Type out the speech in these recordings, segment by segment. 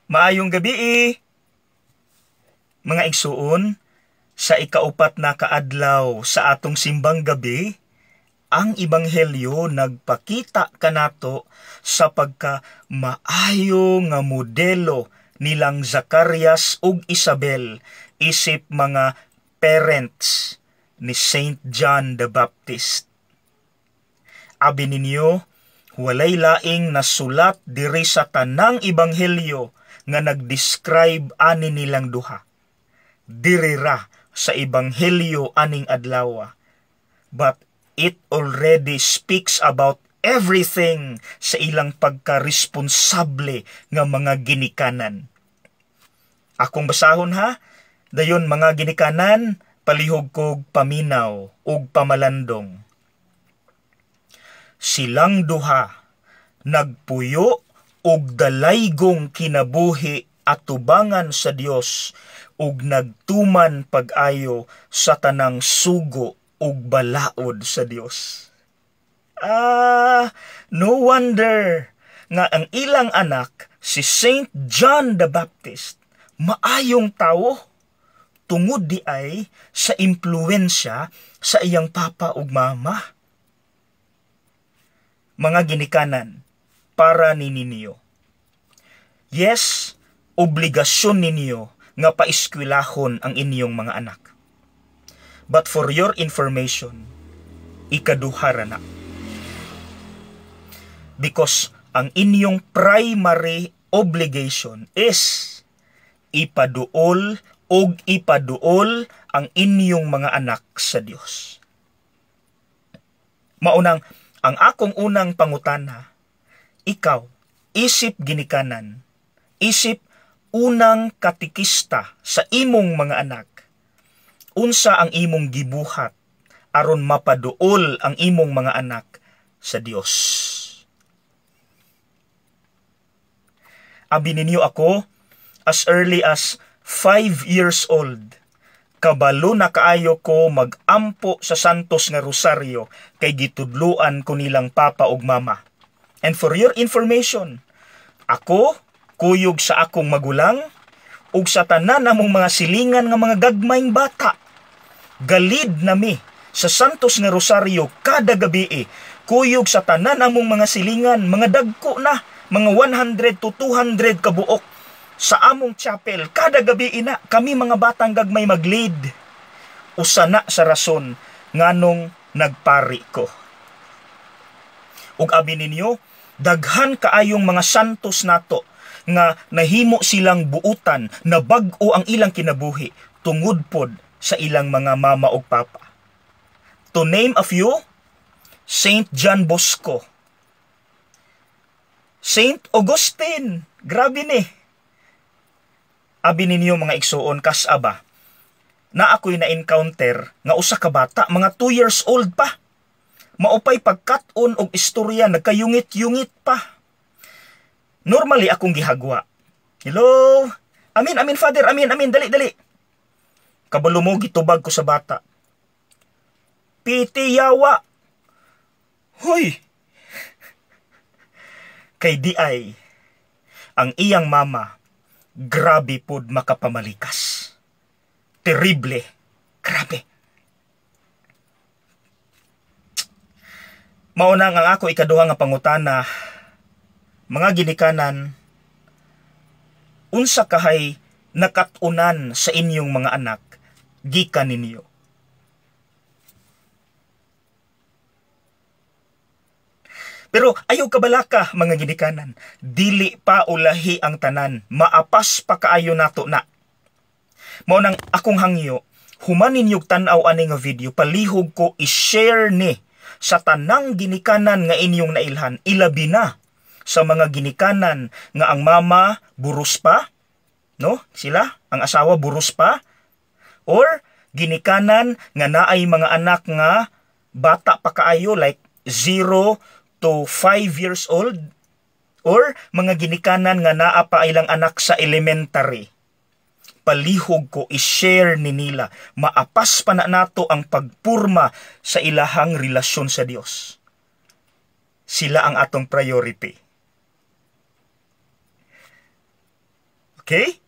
Maayong gabi, mga igsuon. Sa ikaupat na kaadlaw sa atong simbang gabi, ang ebanghelyo nagpakita kanato sa pagka maayo nga modelo nilang Zacarias ug Isabel isip mga parents ni Saint John the Baptist. Abi ninyo, walay laing nasulat diri sa tanang ebanghelyo nga nag-describe ani nilang duha. Diri ra sa ebanghelyo aning adlaw. But it already speaks about everything sa ilang pagka-responsable nga mga ginikanan. Akong basahon ha, dayon mga ginikanan, palihog kog paminaw ug pamalandong. Silang duha nagpuyo og dalaygong kinabuhi atubangan sa Dios ug nagtuman pag-ayo sa tanang sugo ug balaod sa Dios. Ah, no wonder nga ang ilang anak si Saint John the Baptist maayong tawo tungod di ay sa impluwensya sa iyang papa ug mama. Mga ginikanan, para ni ninyo. Yes, obligasyon ninyo nga paeskwelahon ang inyong mga anak. But for your information, ikaduha ra na. Because ang inyong primary obligation is ipaduol og ipaduol ang inyong mga anak sa Dios. Maunang ang akong unang pangutana, ikaw, isip ginikanan, isip unang katikista sa imong mga anak, unsa ang imong gibuhat aron mapaduol ang imong mga anak sa Dios? Abi ninyo ako, as early as 5 years old, kabalo na kaayo ko magampo sa Santos nga Rosario kay gitudluan ko nilang papa ug mama. And for your information, ako kuyog sa akong magulang ug sa tanan namong mga silingan nga mga gagmayng bata. Galid nami sa Santos nga Rosario kada gabi, kuyog sa tanan namong mga silingan, mga dagko na, mga 100 to 200 kabuok sa among chapel kada gabi ina kami mga batang gagmay mag-lead. Usa na sa rason nganong nagpari ko. Ug abi ninyo, daghan kaayong mga santos nato nga nahimo silang buutan na bag-o ang ilang kinabuhi tungod pod sa ilang mga mama ug papa. To name a few, Saint John Bosco, Saint Augustine, grabe ni. Abi ninyo mga igsuon, kasaba na ako'y na-encounter nga usa ka bata, mga 2 years old pa. Maupay pagkat-on og istorya, nagkayungit-yungit pa. Normally akong gihagwa. Hello? Amin, amin, Father, amin, amin, dali, dali. Kabalo mo, gitubag ko sa bata. Piti yawa. Hoy! Kay di ay, ang iyang mama, grabe pod makapamalikas. Terrible. Grabe. Mauna nga ako ikaduha nga pangutana, mga ginikanan, unsa kahay nakat-unan sa inyong mga anak gikan ninyo? Pero ayaw kabalaka mga ginikanan, dili pa ulahi ang tanan, maapas pa kaayo nato na. Mao nang akong hangyo, human ninyog tan-aw ani nga video, palihog ko i-share ni sa tanang ginikanan nga inyong nailhan, ilabi na sa mga ginikanan nga ang mama burus pa, no? Sila, ang asawa burus pa, or ginikanan nga naay mga anak nga bata pa kaayo, like 0 to 5 years old, or mga ginikanan nga naa pa ilang anak sa elementary. Palihog ko i-share ni nila, maapas pa na nato ang pagpurma sa ilahang relasyon sa Dios. Sila ang atong priority. Okay?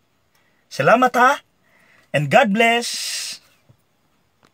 Salamat ha. And God bless.